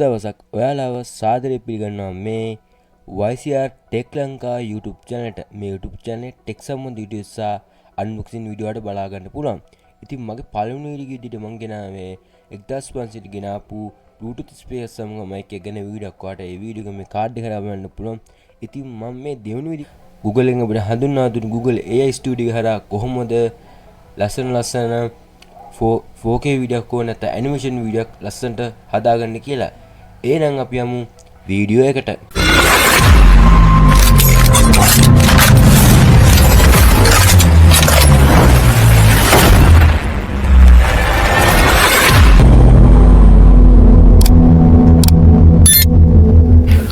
දවසක් ඔයාලාව සාදරයෙන් පිළිගන්නවා මේ YCR Tech Lanka YouTube channel එකට. මේ YouTube channel එකේ ටෙක් සම්බන්ධ වීඩියෝ සහ අන්බොක්සින් වීඩියෝ වලට බලා ගන්න පුළුවන්. ඉතින් මගේ පළවෙනි වීඩියෝ විදිහට මං ගෙනාවේ 1500 ගෙනාපු Bluetooth speaker සමග මයික් එක ගැන වීඩියෝ එකක්. ඔයාලට ඒ වීඩියෝ එක මේ කාඩ් එක හරහා බලන්න පුළුවන්. ඉතින් මම මේ දෙවෙනි වීඩියෝ Google එකෙන් අපිට හඳුන්වා දුන්නු Google AI Studio හරහා කොහොමද ලස්සන ලස්සන 4K video එකක් හෝ නැත්නම් ඇනිමේෂන් වීඩියෝ එකක් ලස්සනට හදාගන්න කියලා. එහෙනම් අපි යමු වීඩියෝ එකට.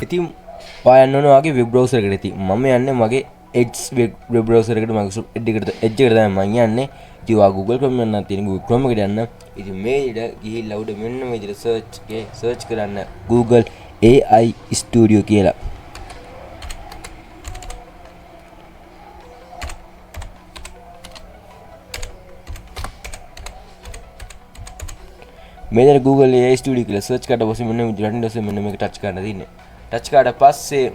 ඉතින් ඔයා යන්න ඕන ඔයාගේ වෙබ් බ්‍රවුසර් එකට. ඉතින් මම යන්නේ මගේ Edge web browser එකට, Microsoft Edge එකට, Edge එකට තමයි මම යන්නේ. ඉතින් ඔයා Google Chrome යන්න තියෙන Google Chrome එකට යන්න. ඉතින් මේ විදිහට ගිහිල්ලා උඩ මෙන්න මේ විදිහට සර්ච් එකේ සර්ච් කරන්න Google AI Studio කියලා. මේ විදිහට Google AI Studio කියලා සර්ච් කරලා පස්සේ මෙන්න මේ විදිහට ඊට පස්සේ මෙන්න මේක ටච් කරන්න තියෙන්නේ. ටච් කරාට පස්සේ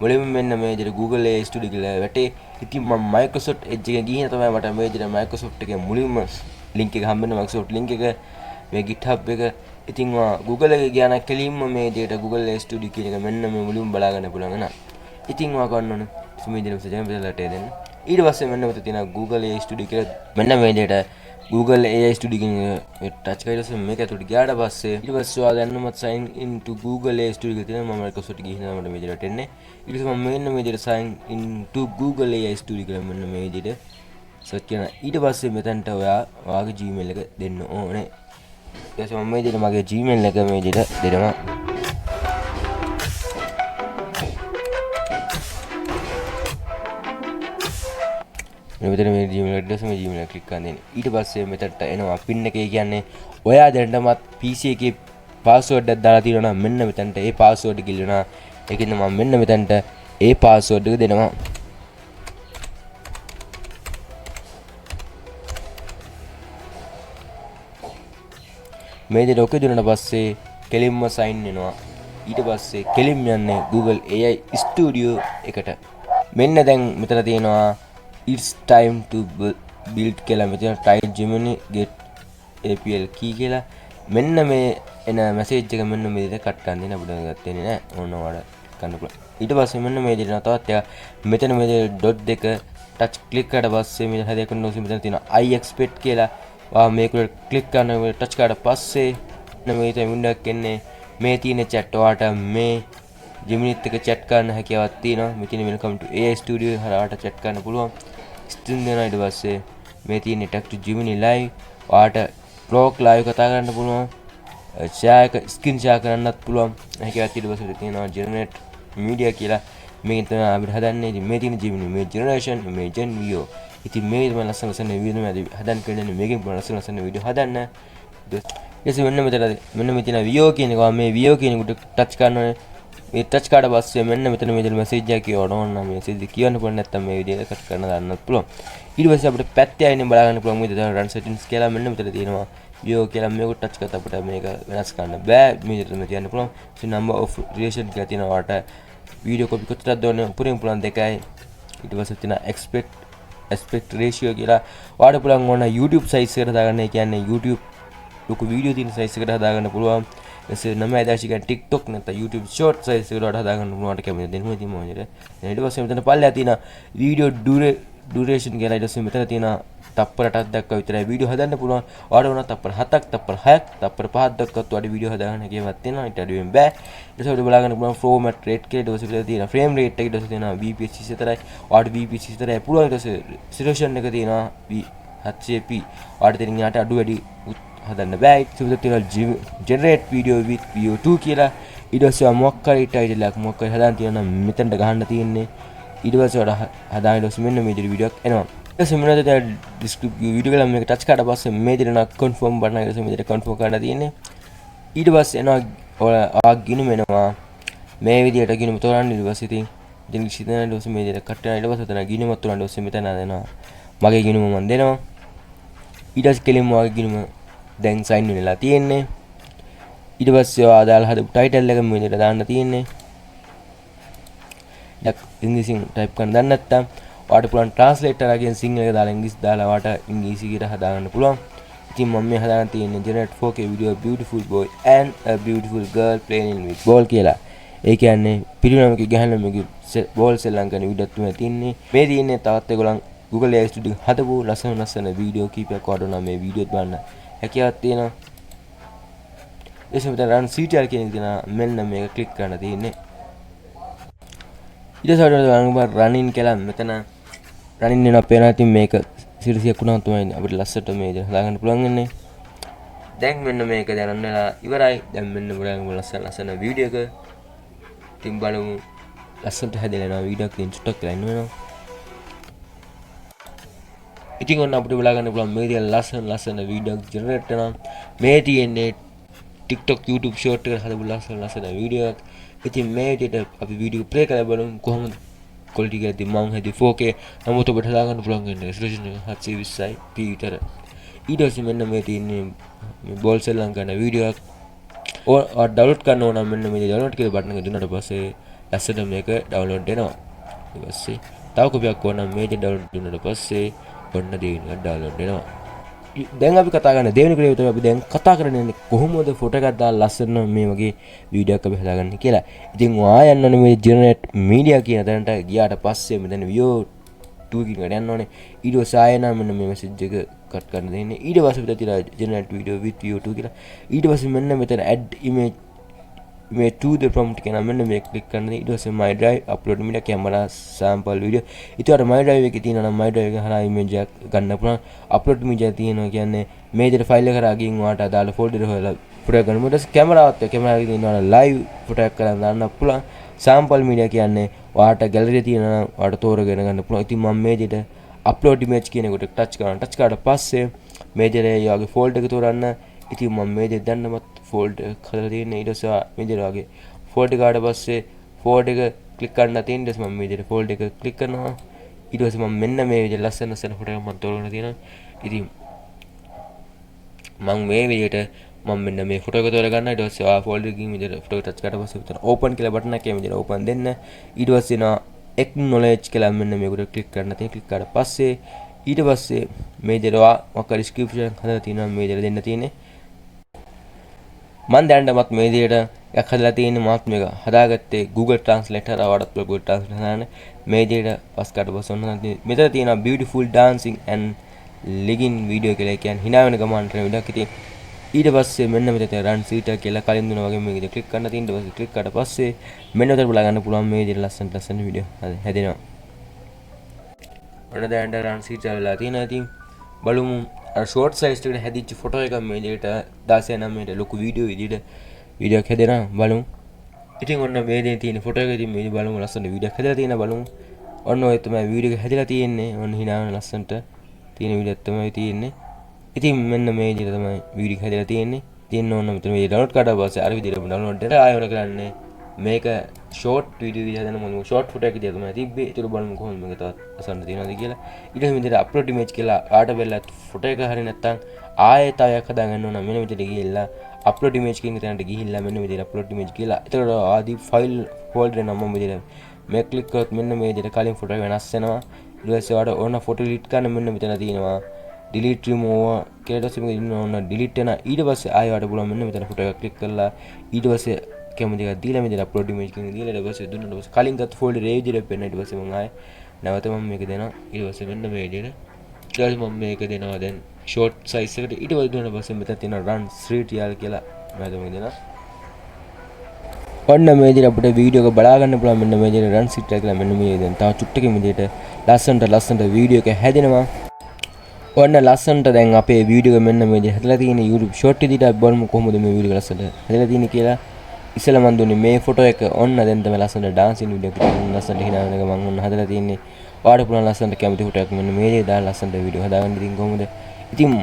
මුලින්ම මෙන්න මේ විදිහට Google AI Studio කියලා වැටේ. ඉතින් මම Microsoft Edge එකේ ගිහින් තමයි මට මේ විදිහට Microsoft එකේ මුලින්ම link එක හම්බ වෙන්නේ, Microsoft link එක, මේ GitHub එක. ඉතින් ඔයා Google එකේ ගියා නම් කෙලින්ම මේ විදිහට Google AI Studio කියන එක මෙන්න මේ මුලින්ම බලා ගන්න පුළුවන් වෙනවා. ඉතින් ඔයා කරන්න ඕනේ මේ විදිහට මැසේජ් එක මෙතන දෙන්න. ඊට පස්සේ මෙන්න මෙතන තියෙනවා Google AI Studio කියලා. මෙන්න මේ විදිහට Google AI Studio කියන එක ටච් කරලා ඊට පස්සේ මේක ඇතුළට ගියාට පස්සේ ඊට පස්සේ ඔයා දැනනමත් sign in to Google AI Studio කියලා තියෙනවා. මම Microsoft ගිහින් තමයි මට මේ විදිහට එන්නේ. ඊට පස්සේ මම මෙන්න මේ විදිහට sign in to Google AI Studio කියලා මෙන්න මේ විදිහට සර්ච් කරනවා. ඊට පස්සේ මෙතනට ඔයා ඔයාගේ Gmail එක දෙන්න ඕනේ. ඊට පස්සේ මම මේ විදිහට මගේ Gmail එක මේ විදිහට දෙනවා. මෙන්න මෙතන මේ Gmail එකට ඊට පස්සේ මේ Gmail එක ක්ලික් කරන්න දෙන්න. ඊට පස්සේ මෙතනට එනවා පින් එකේ, කියන්නේ ඔයා දැනටමත් PC එකේ පාස්වර්ඩ් එකක් දාලා තියෙනවා නම් මෙන්න මෙතනට ඒ පාස්වර්ඩ් එක ඉල්ලනවා. ඒකින්ද මම මෙන්න මෙතනට ඒ පාස්වර්ඩ් එක දෙනවා. මේ විදිහට ඔක දුන්නාට පස්සේ කෙලින්ම සයින් වෙනවා. ඊට පස්සේ කෙලින්ම යන්නේ Google AI Studio එකට. මෙන්න දැන් මෙතන තියෙනවා "It's time to build" කියලා. මෙතන "Try Gemini get API key" කියලා. මෙන්න මේ එන මැසේජ් එක මෙන්න මේ විදිහට කට් කරන්න දෙන්න, අපිට ගත්තේ නෑ. ඕන ඔයාලට ගන්න පුළුවන්. ඊට පස්සේ මෙන්න මේ විදිහට තවත් එකක් මෙතන මේ ඩොට් දෙක ටච් ක්ලික් කරාට පස්සේ මේ හැදේ කරන මෙතන තියෙනවා "I expect" කියලා. ඔයා මේක ක්ලික් කරන ටච් කරාට පස්සේ මෙන්න මේ විදිහට වින්ඩෝ එකක් එන්නේ. මේ තියෙන චැට්, ඔයාට මේ ජෙමිනිත් එක්ක චැට් කරන්න හැකියාවක් තියෙනවා. මේ තියෙන "Welcome to AI Studio" හරහාට චැට් කරන්න පුළුවන්. ස්ක්‍රීන් දෙනවා. ඊට පස්සේ මේ තියෙන "Talk to Gemini live", ඔයාට ක්ලෝක් ලයිව් කතා කරන්න පුළුවන්. ෂෙයා එක ස්ක්‍රීන් ෂෙයා කරන්නත් පුළුවන් හැකියාවක්. ඊට පස්සේ තියෙනවා "Generate media" කියලා. මේකෙන් තමයි අපිට හදන්නේ. ඉතින් මේ තියෙන Gemini මේ generation image video. ඉතින් මේ තමයි ලස්සන ලස්සන වීඩියෝ තමයි හදන්න කියන්නේ. මේකෙන් පුළුවන් ලස්සන ලස්සන වීඩියෝ හදන්න. ඊට පස්සේ මෙන්න මෙතන මෙන්න මේ තියෙන Veo කියන එක, මේ Veo කියන එකට ටච් කරන්න ඕනේ. මේ ටච් කරාට පස්සේ මෙන්න මෙතන මේ විදිහට මැසේජ් එකක් කියවන්න ඕන නම් මැසේජ් එක කියවන්න පුළුවන්, නැත්නම් මේ විදිහට කට් කරන දාන්නත් පුළුවන්. ඊට පස්සේ අපිට පැත්තේ අයිනේ බලා ගන්න පුළුවන් මේ විදිහට "රන් සෙටින්ග්ස්" කියලා. මෙන්න මෙතන තියෙනවා Veo කියලා. මේක ටච් කරත් අපිට මේක වෙනස් කරන්න බෑ. මේ විදිහට තමයි තියන්න පුළුවන්. ඉතින් "නම්බර් ඔෆ් රිලේෂන්" කියලා තියෙනවා. ඔයාලට වීඩියෝ කොපි කොච්චරද ඕනේ? උපරිම පුළුවන් දෙකයි. ඊට පස්සේ තියෙනවා ඇස්පෙක්ට් රේෂියෝ කියලා. ඔයාලට පුළුවන් ඕන YouTube size එකට හදාගන්න. ඒ කියන්නේ YouTube ලොකු වීඩියෝ තියෙන සයිස් එකට හදාගන්න පුළුවන්. එසේ 9.10 කියන්නේ TikTok නැත්නම් YouTube short size එකට ඔයාලට හදාගන්න පුළුවන්. ඔයාලට කැමති දෙන්න ඉතින් මොකද. ඊට පස්සේ මෙතන පල්ලෙහා තියෙන වීඩියෝ ඩියුරේෂන් කියලා. ඊට පස්සේ මෙතන තියෙන තප්පර 8ක් දක්වා විතරයි වීඩියෝ හදන්න පුළුවන්. ඔයාලට ඕන තප්පර 7ක්, තප්පර 6ක්, තප්පර 5ක් දක්වාත් ඔයාලට වීඩියෝ හදාගන්න හැකියාවක් තියෙනවා. ඊට අඩුවෙන් බෑ. ඊට පස්සේ ඔයාලට බලා ගන්න පුළුවන් ෆෝමැට් රේට් කියලා. ඊට පස්සේ මෙතන තියෙන ෆ්‍රේම් රේට් එක. ඊට පස්සේ තියෙනවා BPS 24යි. ඔයාලට BPS 24යි පුළුවන්. ඊට පස්සේ රෙසොලූෂන් එක තියෙනවා 700p. ඔයාලට තියෙන යාට අඩු වැඩි හදන්න බෑ. ඊට පස්සේ තියෙනවා "Generate video with Veo 2" කියලා. ඊට පස්සේ මොකක් හරි ටයිටල් එකක් මොකක් හරි හදාන්න තියෙනවා නම් මෙතනට ගහන්න තියෙන්නේ. ඊට පස්සේ ඔයාලට හදාගෙන ඊට පස්සේ මෙන්න මේ විදිහට වීඩියෝ එකක් එනවා. ඊට පස්සේ මෙන්න දැන් ඩිස්ක්‍රිප්ට් වීඩියෝ කියලා මේක ටච් කරාට පස්සේ මේ විදිහට නා කන්ෆර්ම් බටන් එක. ඊට පස්සේ මේ විදිහට කන්ෆර්ම් කරන්න තියෙන්නේ. ඊට පස්සේ එනවා ඔයා ගිනුම එනවා. මේ විදිහට ගිනුම තෝරන්න. ඊට පස්සේ ඉතින් ඉතින් සිතන ඊට පස්සේ මේ විදිහට කට් වෙනවා. ඊට පස්සේ එතන ගිනුම තෝරන්න. ඊට පස්සේ මෙතන දෙනවා මගේ ගිනුම මම දෙනවා. ඊට පස්සේ කෙලින්ම ඔයාගේ ගිනුම දැන් සයින් වෙලා තියෙන්නේ. ඊට පස්සේ ඔයා අදාළ හදපු ටයිටල් එක මේ විදිහට දාන්න තියෙන්නේ. යක් ඉංග්‍රීසියෙන් ටයිප් කරන්න දන්නේ නැත්නම් ඔයාට පුළුවන් ට්‍රාන්ස්ලේටර් එකකින් සිංහල එක දාලා ඉංග්‍රීසි දාලා ඔයාට ඉංග්‍රීසි කියලා හදාගන්න පුළුවන්. ඉතින් මම මේ හදාගන්න තියෙන්නේ "Generate 4K video, beautiful boy and a beautiful girl playing with ball" කියලා. ඒ කියන්නේ පිරිමි ළමයෙක්ගේ ගැහැණු ළමයෙක්ගේ බෝල් සෙල්ලම් කරන වීඩියෝක් තමයි තියෙන්නේ. මේ තියෙන්නේ තවත් ඒගොල්ලන් Google AI Studio හදපු ලස්සන ලස්සන වීඩියෝ කීපයක්. ඔයාලට නම් මේ වීඩියෝත් බලන්න හැකියාවක් තියෙනවා. ඊට මෙතන run CTR කියන එක තියෙනවා. මෙන්න මේක ක්ලික් කරන්න තියෙන්නේ. ඊට පස්සේ බලන්න රනින් කියලා මෙතන රනින් වෙනවා පේනවා. ඉතින් මේක 100ක් වුණාම තමයි අපිට ලස්සනට මේ විදිහට හදාගන්න පුළුවන් වෙන්නේ. දැන් මෙන්න මේක දැන් රන් වෙලා ඉවරයි. දැන් මෙන්න බලන්න ලස්සන ලස්සන වීඩියෝ එක. ඉතින් බලමු, ලස්සනට හැදෙලා එනවා වීඩියෝ එකක්. ඉතින් චුට්ටක් වෙලා ඉන්න වෙනවා. ඉතින් ඔන්න අපිට බලා ගන්න පුළුවන් මේ විදිහට ලස්සන ලස්සන වීඩියෝ ජෙනරේට් වෙනවා. මේ තියෙන්නේ TikTok, YouTube short එකට හදපු ලස්සන ලස්සන වීඩියෝ එකක්. ඉතින් මේ විදිහට අපි වීඩියෝ ප්ලේ කරලා බලමු කොහොමද ක්වොලිටි එක. ඉතින් මං හැදුවේ 4K. නමුත් ඔබට හදාගන්න පුළුවන් වෙන්නේ රෙසොලූෂන් එක 720 p විතර. ඊට පස්සේ මෙන්න මේ තියෙන්නේ මේ බෝල් සෙල්ලම් කරන වීඩියෝ එකක්. ඔයා ඩවුන්ලෝඩ් කරන්න ඕන නම් මෙන්න මේ ඩවුන්ලෝඩ් කියලා බටන් එක දුන්නාට පස්සේ ලස්සනට මේක ඩවුන්ලෝඩ් වෙනවා. ඊට පස්සේ තව කොපියක් ඕන නම් මේ ඩවුන්ලෝඩ් දුන්නාට පස්සේ ඔන්න දෙවෙනි එක ඩවුන්ලෝඩ් වෙනවා. දැන් අපි කතා කරන දෙවෙනි ක්‍රමය තමයි අපි දැන් කතා කරන්න යන්නේ කොහොමද ෆොටෝ එකක් දාලා ලස්සන මේ වගේ වීඩියෝ එකක් අපි හදාගන්නේ කියලා. ඉතින් ඔයා යන්න ඕනේ මේ ජෙනරේට් මීඩියා කියන තැනට. ගියාට පස්සේ මෙතන Veo 2 කියන එකට යන්න ඕනේ. ඊට පස්සේ ආයෙ නම් මෙන්න මේ මැසේජ් එක කට් කරන්න දෙන්නේ. ඊට පස්සේ මෙතන තියෙනවා ජෙනරේට් වීඩියෝ විත් Veo 2 කියලා. ඊට පස්සේ මෙන්න මෙතන add image මේ to the prompt කියන මෙන්න මේක ක්ලික් කරන්න. ඊට පස්සේ my drive, upload media, camera, sample video. ඊට පස්සේ my drive එකේ තියෙනවා නම් my drive එක හරහා image එකක් ගන්න පුළුවන්. Upload media තියෙනවා කියන්නේ මේ විදිහට ෆයිල් එක හරහා ගිහින් ඔයාලට අදාළ ෆෝල්ඩර් හොයලා ෆොටෝ එකක් ගන්න. ඊට පස්සේ කැමරාවත් එක්ක කැමරා එකේ තියෙනවා නම් ලයිව් ෆොටෝ එකක් කරන් දාන්න පුළුවන්. සාම්පල් මීඩියා කියන්නේ ඔයාට ගැලරි තියෙනවා නම් ඔයාට තෝරගෙන ගන්න පුළුවන්. ඉතින් මම මේ විදිහට අප්ලෝඩ් ඉමේජ් කියන එකට ටච් කරනවා. ටච් කරාට පස්සේ මේ විදිහට ඒ වගේ ෆෝල්ඩර් එක තෝරන්න. ඉතින් මම මේ විදිහට දැන්නමත් ෆෝල්ඩර් එක හදලා තියෙන්නේ. ඊට පස්සේ මේ විදිහට වගේ ෆෝල්ඩර් එක ආවට පස්සේ ෆෝල්ඩර් එක ක්ලික් කරන්න තියෙන. ඊට පස්සේ මම මේ විදිහට ෆෝල්ඩර් එක ක්ලික් කරනවා. ඊට පස්සේ මම මෙන්න මේ විදිහට ලස්සන ලස්සන ෆොටෝ එකක් මම තෝරගෙන තියෙනවා. ඉතින් මම මේ විදිහට මම මෙන්න මේ ෆොටෝ එක තෝරගන්නවා. ඊට පස්සේ ආ ෆෝල්ඩර් එකකින් විදිහට ෆොටෝ එක ටච් කරලා පස්සේ මෙතන ඕපන් කියලා බටන් එකක් එන විදිහට ඕපන් දෙන්න. ඊට පස්සේ එනවා ඇක්නොලෙජ් කියලා. මෙන්න මේකට ක්ලික් කරන්න තියෙන. ක්ලික් කරාට පස්සේ ඊට පස්සේ මේ විදිහට ඔයා මොකක් හරි ඩිස්ක්‍රිප්ෂන් හදලා තියෙනවා මේ විදිහට දෙන්න තියෙන්නේ. මං දැනටමත් මේ විදිහට එකක් හදලා තියෙන්නේ. මාත් මේක හදාගත්තේ Google Translate හරහා. වඩාත් Google Translate හදාන්න මේ විදිහට පස් කාට පස්සේ ඔන්න මෙතන තියෙනවා "Beautiful dancing and laughing video" කියලා. ඒ කියන්නේ හිනා වෙන ගමන් කරන වීඩියෝ එකක්. ඉතින් ඊට පස්සේ මෙන්න මෙතන තියෙන run CTR කියලා කලින් දුන්නා වගේ මේ විදිහට ක්ලික් කරන්න තියෙන. ඊට පස්සේ ක්ලික් කරාට පස්සේ මෙන්න මෙතන බලා ගන්න පුළුවන් මේ විදිහට ලස්සන ලස්සන වීඩියෝ හැදෙනවා. ඔන්න දැනට run CTR වෙලා තියෙනවා. ඉතින් බලමු අර ෂෝට් සයිස් එකට හැදිච්ච ෆොටෝ එකක් මේ විදිහට 16 9ට ලොකු වීඩියෝ විදිහට වීඩියෝ එකක් හැදෙනවා බලමු. ඉතින් ඔන්න මේ දේ තියෙන ෆොටෝ එක. ඉතින් මේ බලමු ලස්සන වීඩියෝ එකක් හැදලා තියෙනවා බලමු. ඔන්න ඔය තමයි වීඩියෝ එක හැදලා තියෙන්නේ. ඔන්න හිනා වෙන ලස්සනට තියෙන වීඩියෝ තමයි තියෙන්නේ. ඉතින් මෙන්න මේ විදිහට තමයි වීඩියෝ එක හැදලා තියෙන්නේ. තියෙන්න ඕන මෙතන මේ ඩවුන්ලෝඩ් කරාට පස්සේ අර විදිහට ඩවුන්ලෝඩ් වෙලා ආයෙ ඕන කරන්නේ මේක ෂෝට් වීඩියෝ විදිහට හදන. මොකද ෂෝට් ෆොටෝ එක විදිහට තමයි තිබ්බේ. ඒක බලමු කොහොමද මේක තවත් අසන්න තියෙනවද කියලා. ඊට පස්සේ මෙතන අප්ලෝඩ් ඉමේජ් කියලා ආට බෙල්ලත් ෆොටෝ එක හරි නැත්තම් ආයෙ තව එකක් හදාගන්න ඕන නම් මෙන්න මෙතන ගිහිල්ලා අප්ලෝඩ් ඉමේජ් කියන තැනට ගිහිල්ලා මෙන්න මෙතන අප්ලෝඩ් ඉමේජ් කියලා. එතකොට ආදි ෆයිල් ෆෝල්ඩර් නම මම විදිහට මේ ක්ලික් කරොත් මෙන්න මේ විදිහට කලින් ෆොටෝ එක වෙනස් වෙනවා. ඊට පස්සේ ඔයාලට ඕන ෆොටෝ ඩිලීට් කරන්න මෙන්න මෙතන තියෙනවා ඩිලීට් රිමූව් කියලා. ඊට පස්සේ මේක ඉන්න ඕන ඩිලීට් වෙනවා. ඊට පස්සේ ආයෙ ඔයාලට පුළුවන් මෙන්න මෙතන ෆොටෝ එකක් ක්ලික් කරලා ඊට පස්සේ කැමති එකක් දීලා මෙතන අප්ලෝඩ් ඉමේජ් කියන දීලා ඊට පස්සේ දුන්නාට පස්සේ කලින් ගත්ත ෆෝල්ඩර් ඒ විදිහට පෙන්නන. ඊට පස්සේ මම ආයෙ නැවත මම මේක දෙනවා. ඊට පස්සේ මෙන්න මේ විදිහට ඊට පස්සේ මම මේක දෙනවා දැන් ෂෝට් සයිස් එකට. ඊට පස්සේ දුන්නාට පස්සේ මෙතන තියෙනවා run 3TL කියලා. මම මේක දෙනවා. ඔන්න මේ විදිහට අපිට වීඩියෝ එක බලා ගන්න පුළුවන්. මෙන්න මේ විදිහට run 3TL කියලා මෙන්න මේ දැන් තව චුට්ටකින් විදිහට ලස්සනට ලස්සනට වීඩියෝ එක හැදෙනවා. ඔන්න ලස්සනට දැන් අපේ වීඩියෝ එක මෙන්න මේ විදිහට හැදලා තියෙන YouTube short විදිහට. අපි බලමු කොහොමද මේ වීඩියෝ එක ලස්සනට හැදලා තියෙන්නේ කියලා. ඉස්සෙල්ලා මන් දුන්නේ මේ ෆොටෝ එක. ඔන්න දැන් තමයි ලස්සනට ඩාන්සින් වීඩියෝ එක ලස්සනට හිනා වෙන එක මං ඔන්න හදලා තියෙන්නේ. ඔයාලට පුළුවන් ලස්සනට කැමති ෆොටෝ එකක් මෙන්න මේ විදිහට දාලා ලස්සනට වීඩියෝ හදාගන්න. ඉතින් කොහොමද ඉතින්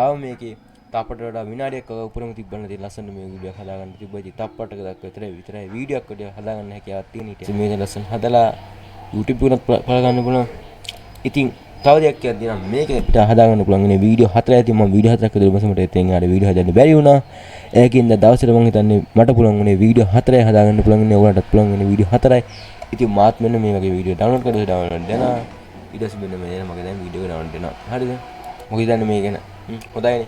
ආව මේකේ තප්පරට වඩා විනාඩියක් වගේ උපරිම තිබ්බන ඉතින් ලස්සනට මේ වීඩියෝ එක හදාගන්න තිබ්බා. ඉතින් තප්පරටක දක්වා විතරයි විතරයි වීඩියෝ එකක් වගේ හදාගන්න හැකියාවක් තියෙන. ඉතින් මේ ලස්සන හදලා YouTube එකත් පළ ගන්න පුළුවන්. ඉතින් තව දෙයක් කියන්න තියෙනවා. මේක අපිට හදාගන්න පුළුවන් ඉන්නේ වීඩියෝ හතරයි. ඉතින් මම වීඩියෝ හතරක් විතර පස්සේ මට එතෙන් ආර වීඩියෝ හදන්න බැරි වුණා. ඒකින්ද දවසට මං හිතන්නේ මට පුළුවන් වුණේ වීඩියෝ හතරයි හදාගන්න පුළුවන් ඉන්නේ. ඔයාලටත් පුළුවන් වෙන්නේ වීඩියෝ හතරයි. ඉතින් මාත් මෙන්න මේ වගේ වීඩියෝ ඩවුන්ලෝඩ් කරලා ඩවුන්ලෝඩ් දෙනවා. ඊට පස්සේ මෙන්න මේ මගේ දැන් වීඩියෝ එක ඩවුන්ලෝඩ් වෙනවා. හරිද? මොකද හිතන්නේ මේ ගැන? හොඳයිනේ.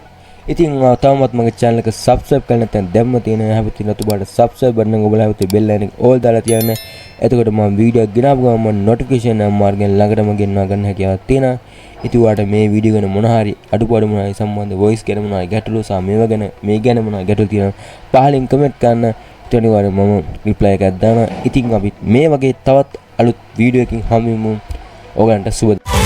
ඉතින් තවමත් මගේ channel එක subscribe කරලා නැත්නම් දැම්ම තියෙන එහා පැත්තේ රතු පාට subscribe button එක ඔබලා හැවතේ bell icon එක all දාලා තියන්න. එතකොට මම වීඩියෝ එකක් ගෙනාවු ගමන් මම notification එක මාර්ගෙන් ළඟටම ගෙන්වා ගන්න හැකියාවක් තියෙනවා. ඉතින් ඔයාලට මේ වීඩියෝ ගැන මොන හරි අඩුපාඩු මොන හරි සම්බන්ධ වොයිස් ගැන මොන හරි ගැටලු සහ මේවා ගැන මේ ගැන මොන හරි ගැටලු තියෙනවා, පහලින් කමෙන්ට් කරන්න. ඉතින් අනිවාර්යයෙන් මම රිප්ලයි එකක් දානවා. ඉතින් අපි මේ වගේ තවත් අලුත් වීඩියෝ එකකින් හමු වෙමු. ඔයගලන්ට සුබ